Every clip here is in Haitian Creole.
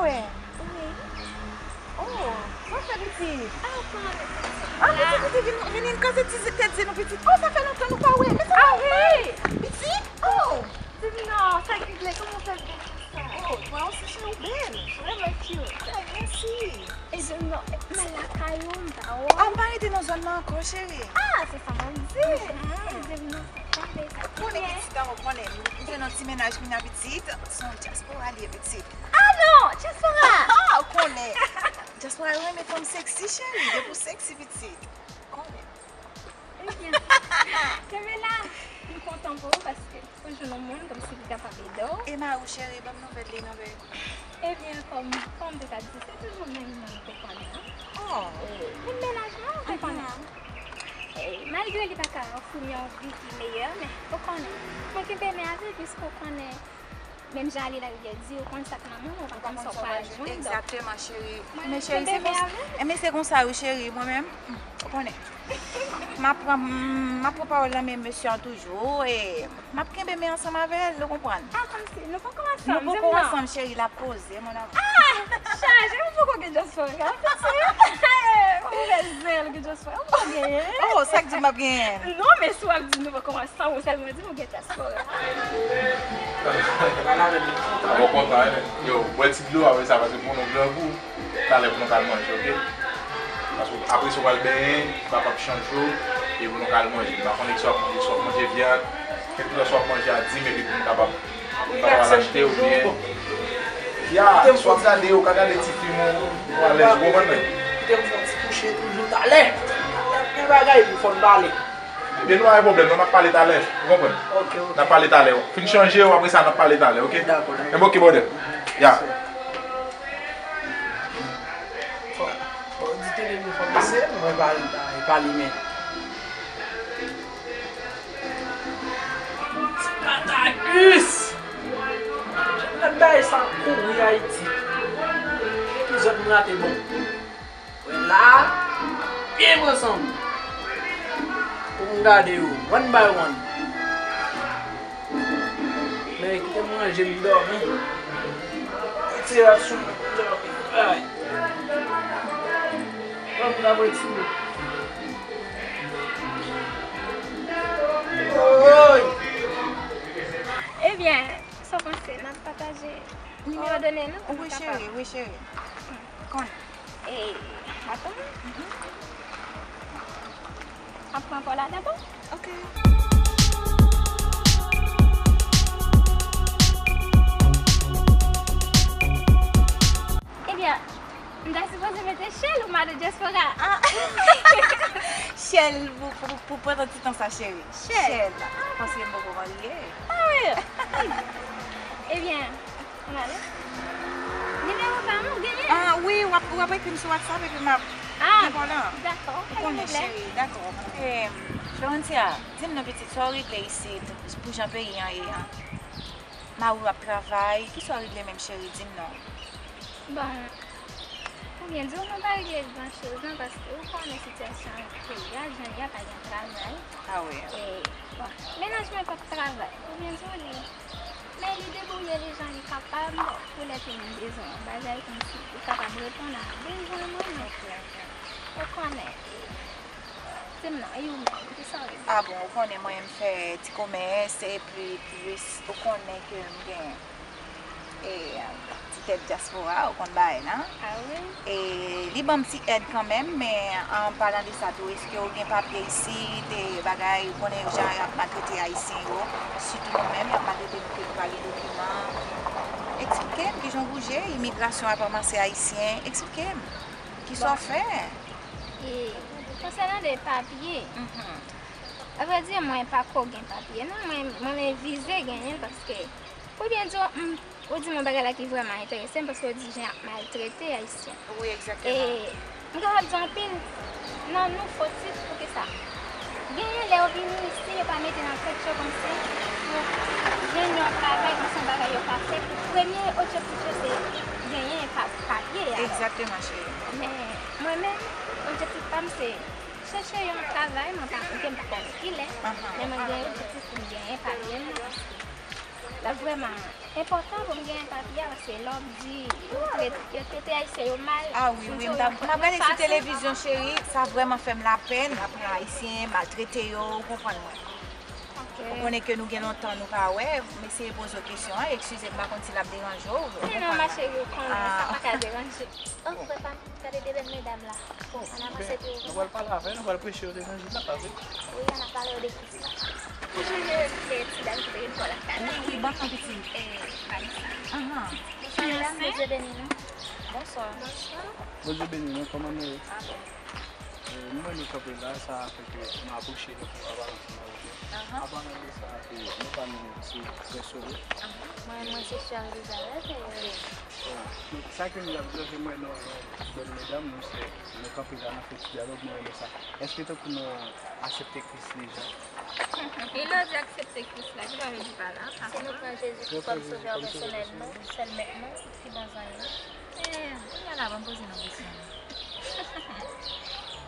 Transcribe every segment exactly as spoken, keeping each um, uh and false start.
Wè. Wi. Oh, sa fè pitit. Ah, kòman pitit? Ah, pitit, pitit, vin, vin, vin kase ti tèt ze nou, pitit. Oh, sa fè lontan nou pa wè. Men sa pa pitit. Oh. Di m non, sa ki vle, kòman w fè bèl konsa? Oh, mwen osi cheri, ou bèl. Vrèman cute. Oh, mèsi. E di m non, m al lakay ou, m pa wè. Ah, m pa rete nan zòn nan ankò, cheri. Ah, se sa m ap di. E di m non, sa pa vle, sa ki konnen gen. Pitit, ou konnen, m se nan ti mennaj Mina pitit, se yon dyaspora li ye pitit. Ah non, dyaspora! Ah, ou konnen. Dyaspora yo renmen fanm sexy, cheri, depi w sexy pitit. Konnen. Ebyen, kenbe la. M kontan pou ou paske ou jwenn yon moun kòmsi ki kapab ede w. E mari w cheri, ban m nouvèl li non, babe. Ebyen, kòm, kòm m te ka di, se toujou menm moun ou te konnen an. Oh. E, menm mennaj mwen ou te konnen an. E, malgre li pa ka ofri m yon vi ki meyè, men ou konnen. Mwen kenbe men avè l piske ou konnen. Menm jan ale larivyè di, ou konn sa k nan men w, ou pa konn sa w pral jwenn. Egzakteman, cheri. Men cheri, se konsa, men se konsa wi, cheri, mwen menm, ou konnen. M ap pran, m ap pran pawòl nan men mesye an toujou, e m ap kenbe men ansanm avè l, ou konprann? Ah, kòmsi, nou poko ansanm, di m non. Nou poko ansanm, cheri, l ap poze, mon amour. Ah, chaje, ou poko gen dyaspora, ou fè serye? Ou fè zen, gen dyaspora, ou poko genyen. Oh, sa k di m ap genyen? Non, men si w ap di nou poko ansanm, ou sèlman di nou gen dyaspora. Sa bon kontan, hein? Yo, bwè ti dlo, apre sa, paske pou nou grangou, talè pou nou kal manje, oke? Paske apre sa, w pral benyen, papa ap chanje w, e pou nou kal manje. M pa konnen si w ap manje, si w ap manje vyann, kèlkeswa sa w ap manje a, di m, epi pou nou kapab, nou kapab al achte, oubyen, ya, si w ap gade, ou ka gade ti fim ou, ou alèz, ou konprann mwen? Kite m fè yon ti kouche toujou talè. Gen bagay pou fò n pale. Ebyen, nou pa gen pwoblèm, non, n ap pale talè, ou konprann? Ok, ok. N ap pale talè. Fin chanje yo, apre sa, n ap pale talè, oke? Dakò, dakò. Enben, oke, brother. Ya. Fò, fò di tele nou fò pase, mwen pa, pa, pa limen. Spartacus! Lòt bagay sa kouri Ayiti. Epizòd mwen a te bon. Wè la, byen m ansanm. Pou m gade yo, one by one. Men kite m ranje m dòmi. Ti rap sou mwen, m dòmi. Ay. Ban m nan mwen ti bout. Oy! Ebyen, sa w panse? N ap pataje nimewo done nou pou nou kapab. Wi, cheri, wi, cheri. Konn. E, atann. Ap pran kò la dabò. Ok. Ebyen, m ta sipoze mete Shell ou Mado Diaspora. Ah. Shell pou, pou, pou pandan ti tan sa, cheri. Shell. Shell. Paske m poko marye. Ah, wi. Ebyen, Ann ale. Nimewo pa m ou genyen? Ah, wi, w ap, w ap ekri m sou WhatsApp epi m ap reponn an. Ah, dakò, pa gen pwoblèm. Ou konnen, cheri, dakò. Em, Florencia, di m non, pitit, sa w regle isit pou jan peyi an ye an? Mari w ap travay, kisa w regle menm, cheri, di m non? Bon, pou byen di w, mwen pa regle gran choz non, paske ou konnen sitiyasyon peyi a, jan l ye a, pa gen travay. Ah wi. E, bon, mennaj mwen p ap travay. Pou byen di w, li Men li debouye li jan li kapab pou lè ke li bezwen yon bagay, kòmsi li kapab reponn a bezwen mwen, men ou konnen, di m non, e ou menm, kisa w regle? Ah bon, ou konnen mwen m fè ti komès, epi plis ou konnen ke m gen, e, ti tèt dyaspora, ou konn bagay la. Ah wi? E li ban m ti èd kanmenm, men an palan de sa tou, èske w gen papye isit, e bagay, ou konnen jan y ap maltrete Ayisyen yo, sitou nou menm, y ap maltrete nou ke nou pa gen dokiman. Eksplike m kijan w bouje, imigrasyon ap ranmase Ayisyen, eksplike m. Kisa w fè? E, konsènan de papye, avrèdi, mwen pa ko gen papye, non, mwen, mwen men vize genyen, paske, pou byen di w, m, Ou di m yon bagay la ki vrèman enterese m, paske w di jan y ap maltrete Ayisyen. Wi, egzakteman. E m kapab di anpil nan nou fotif pou kisa. Genyen lè yo vini isi, yo pa mete nan tèt yo kòmsi pou jwenn yon travay, kòmsi yon bagay yo ka fè. Pou premye objektif yo se genyen pa, papye a. Egzakteman, cheri. Men mwen menm, objektif pa m se chèche yon travay, mwen pa, m pa konnen kilè, men mwen gen objektif pou m genyen papye m nan, paske Sa vrèman enpòtan pou m genyen papye a, paske lè w ap di yo trete, yo trete Ayisyen yo mal, ah wi, wi, m t ap, m ap gade sou televizyon, cheri, sa vrèman fè m lapèn, apre Ayisyen maltrete yo, ou konprann mwen. Ok. Ou konnen ke nou gen lontan nou pa wè, m eseye poze w kesyon an, eskize m, m pa konn si l ap deranje w, ou konprann mwen. Non, ma chérie, ou konnen, sa pa ka deranje. Oh, frè pa m, gade de bèl medam la. Ann avanse pi. Nou pral pale avè, nou pral preche yo levanjil la, pa vre? Wi, ann ap pale yo de Kris la. Ou sonje de ti dam ki te gen kòl ak Karen? Wi, wi, ban m non piti. Eh, Vanessa. Ahan. Bonswa medam, Bondye beni nou. Bonswa. Bonswa. Bondye beni nou, kòman nou ye? Ah bon. Eh, nou menm nou kanpe la, sa fè ke nou apwoche nou pou nou pale ansanm avèk nou. Ahan. Avan menm de sa, eh, nou pa menm se frè Solo. Ahan. Mwen, mwen se sè Elizabeth, eh, Bon, sa ke m ap jwenn mwen nan yon bèl medam, nou se, nou kanpe la, n ap fè ti dyalòg, mwen renmen sa. Èske tankou nou aksepte Kris deja? E lè w di aksepte Kris la, ki sa w vle di pa la? Si nou pran Jezi kòm sovè pèsonèl nou, sèl mèt nou, ki bon zanmi nou. Eh, kounye a la, ban m poze nou kesyon.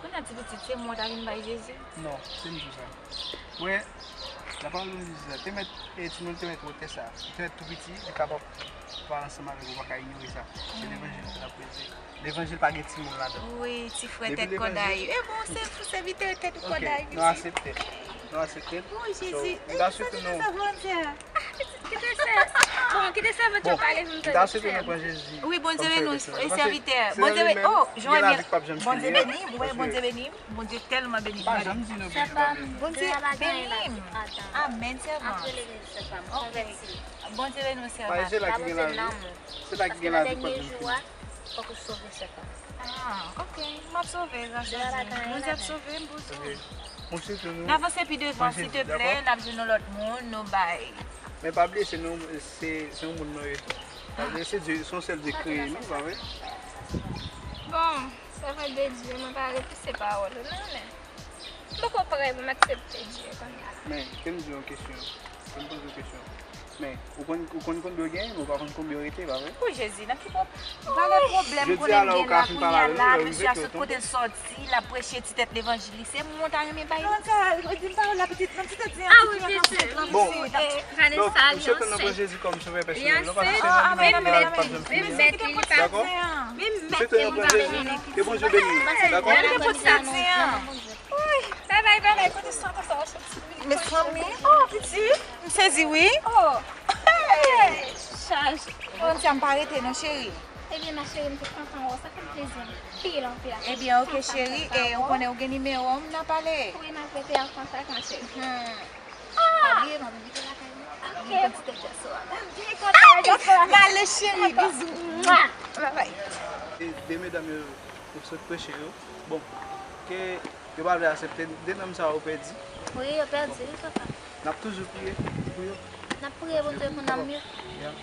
Kounye a, ti pitit, se mwen w ta vin bay Jezi? Non, se m di w sa. Mwen, laparòl de Jezi la, te mèt, e timoun te mèt wotè sa. Li te mèt tou piti, li kapab pale ansanm avèk ou, ou pa ka inyore sa. Se levanjil ke l ap preche. Levanjil pa gen timoun ladan. Wi, ti frè tèt kòday. E bon, se pou sèvitè tèt kòday, nou aksepte. Nou aksepte. O Jezi, e sa nou sa Bondye a. Ah, pitit, kite sè. Bon, kite sèvant yo pale pou m tande. Wi, Bondye beni w, sèvitè. Bondye beni, oh, Bondye beni m, wi, Bondye beni m. Bondye tèlman beni m. Pa janm di nou beni, pa beni nou. Bondye beni m. Amèn, sèvant. Antre legliz, sè pa m. Ok. Bondye beni w, sèvant. Pa se la ki gen lavi. Se la ki gen lavi, pa janm fini. Fòk ou sove, sè pa m. Ah, ok. M ap sove, gras a Dye. Bondye ap sove m pou tou. Ok. N avanse pi devan, silteplè, n ap jwenn yon lòt moun, nou bay. Men pa bliye, se nou, se, se yon moun nou ye tou. Pa bliye, se Dye, se yon sèl Dye ki kreye nou, pa vre? Bon, sèvant de Dye, mwen pa repouse pawòl ou non, men m poko prè pou m aksepte Dye kounye a. Men, ke m di w yon kesyon, ke m poze w kesyon. Men, ou konn, ou konn konbyen w genyen, men ou pa konn konbyen w rete, pa vre? O Jezi, nan ki pwob-, valè pwoblèm pou nèg gen la kounye a la, mesye a sot kote l sòti, l ap preche ti tèt levanjil li, se mwen w ta renmen bay li? Non, sa, ou di m pawòl la, pitit, nan ti tèt li an, pitit la ka fè plan misye. Bon, Vanessa, li ansent. Li ansent, men m mèt li, li pa, men m mèt li, li pa fè anyen. Dakò? M swete nou pran Jezi. Ke Bondye beni nou. Dakò? Wi, babay, babay, kote sa, kote sa, w ap soti? Mezanmi, oh, pitit, m sezi, wi. Oh, hey, chaj. Bon, sa m pa rete non, cheri. Ebyen, ma chérie, m te kontan wè w, sa fè m plezi anpil, anpil, anpil. Ebyen, ok, cheri, e ou konnen ou gen nimewo m, n a pale. Wi, m ap rete an kontak, ma chérie. Hmm. Pa bliye, m ap envite w lakay mwen. Ok. Vin pran ti tèt jaso a. M byen kontan wè jaso a. M ale, cheri, bizou. Mwa. Bye bye. E de medam yo, yo sot preche yo. Bon, ke yo pa vle aksepte, de nanm sa yo pèdi. Wi, yo pèdi, wi, papa. N ap toujou priye pou yo. N ap priye Bondye pou nanm yo. Yeah.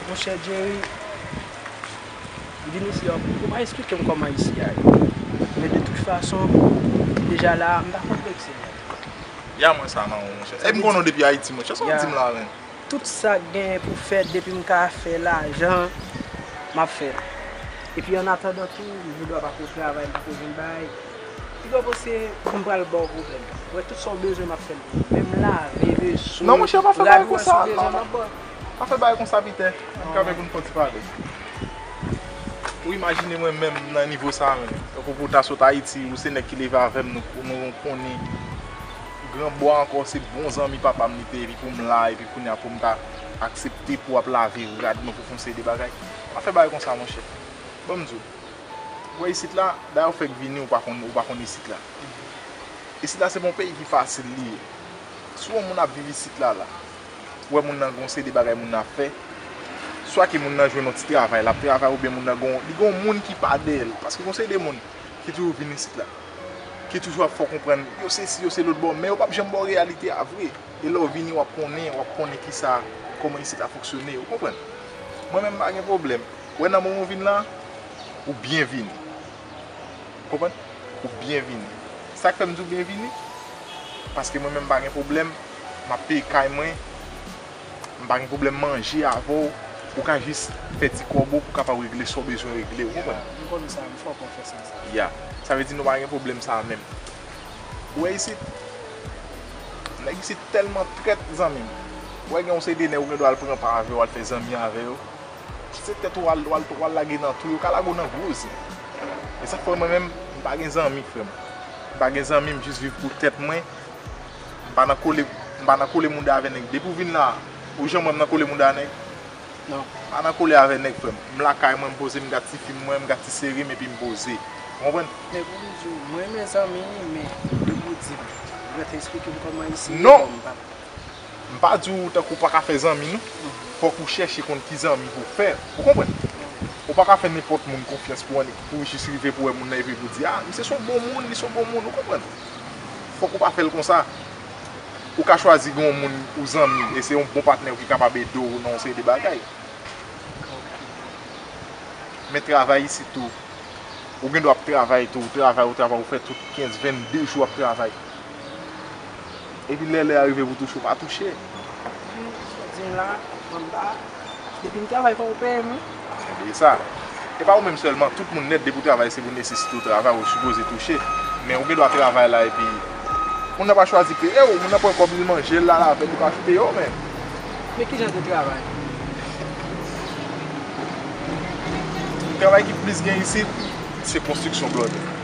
Monchè Jerry, m vin isi a, ou pa esplike m kòman isi a ye. Men de tout fason, li deja la, m pa konplekse. Ya mwen sa nan ou, monchè. E m konnen w depi Ayiti, monchè. Sa w di m la, menm? Tout sa k genyen pou fèt, depi m ka fè lajan, m ap fè l. Epi, an atandan tou, m gen dwa pa ko travay, m pa ko jwenn bagay. Piga w panse m pral ba w pwoblèm. Ou wè, tout sa w bezwen, m ap fè l pou ou. Menm lave veso, rad ou wè si w bezwen, m ap ba w. Pa fè bagay konsa, Pitè. Ann kanpe pou n fè yon ti pale. Ou imajine mwen menm nan nivo sa a menm. Tankou pou w ta sot Ayiti, ou se nèg ki leve avè m, nou, nou konnen. Granbwa ankò, se bon zanmi papa m li te ye, epi pou m la, epi kounye a pou m ta aksepte pou w ap lave rad mwen, pou fè yon seri de bagay. Pa fè bagay konsa, monchè. Ban m di w. Ou wè isit la, dayè ou fèk vini, ou pa konn, ou pa konn isit la. Isit la se pa yon peyi ki fasil li ye. Si w wè yon moun ap viv isit la, la, ou wè moun nan gen yon seri de bagay moun nan ap fè, swa ke moun nan jwenn yon ti travay, l ap travay, oubyen moun nan gen yon, li gen yon moun ki pa dèyè l. Paske gen yon seri de moun ki toujou vin isit la, ki toujou ap fè w konprann, yo se si, yo se lòt bò, men yo p ap janm ba w reyalite a vre. E lè w vini, w ap konnen, w ap konnen kisa, kòman isit la fonksyone, ou konprann? Mwen menm, m pa gen pwoblèm. Ou wè nan moman w vin la, Ou byenvini. Konprann? Ou byenvini. Sa k fè m di w byenvini? Paske mwen menm m pa gen pwoblèm, m ap peye kay mwen, m pa gen pwoblèm manje avè w, ou ka jis fè ti kòb ou pou w kapab regle sa w bezwen regle, ou konprann? M konn sa, m fè w konfyans nan sa. Ya, sa vle di nou pa gen pwoblèm sa a menm. Ou wè isit, nèg isit tèlman trèt, zanmi m. Ou wè gen yon seri de nèg ou gen dwa al pran pa avè yo, al fè zanmi avè yo. Se tèt ou al, al, al lage nan twou, yo ka lage w nan gwo zen. E sa k fè mwen menm, m pa gen zanmi, frè m. M pa gen zanmi, m jis viv pou tèt mwen. M pa nan kole, m pa nan kole mouda avè nèg. Depi w vin la, ou janm wè m nan kole mouda nèg? Non. M pa nan kole avè nèg, frè m. M lakay mwen, m poze, m gad ti fim mwen, m gad ti seri m, epi m poze. Ou konprann? Men pou m di w, mwen renmen zanmi, men depi w di m, ou mèt eksplike m kòman isit ye, Non. Bon, m pa M pa di w tankou w pa ka fè zanmi, non. Fòk ou chèche konn ki zanmi pou w fè. Ou konprann? Ou pa ka fè nenpòt moun konfyans pou annik, pou jis rive pou wè moun nan epi pou di, a, misye se yon bon moun, li se yon bon moun, ou konprann? Fòk ou pa fè l konsa. Ou ka chwazi gen yon moun ou zanmi, e se yon bon patnè w ki kapab ede w nan yon seri de bagay. Men travay isit tou, ou gen dwa ap travay tou, ou travay, ou travay, ou fè tout kenz, vennde jou ap travay. Epi lè lè a rive pou touche, ou pa touche. Sa w di m la, manba, depi m travay fò w peye m, wi. Enben, e sa. E pa ou menm sèlman, tout moun nèt, depi w travay, se pou nesesite w travay, ou sipoze touche. Men ou gen dwa travay la, epi moun nan pa chwazi peye w, moun nan pran kòb li manje l la, l avè l, li pa peye w, men. Men ki jan de travay? Travay ki plis gen isit, se konstriksyon blòdè.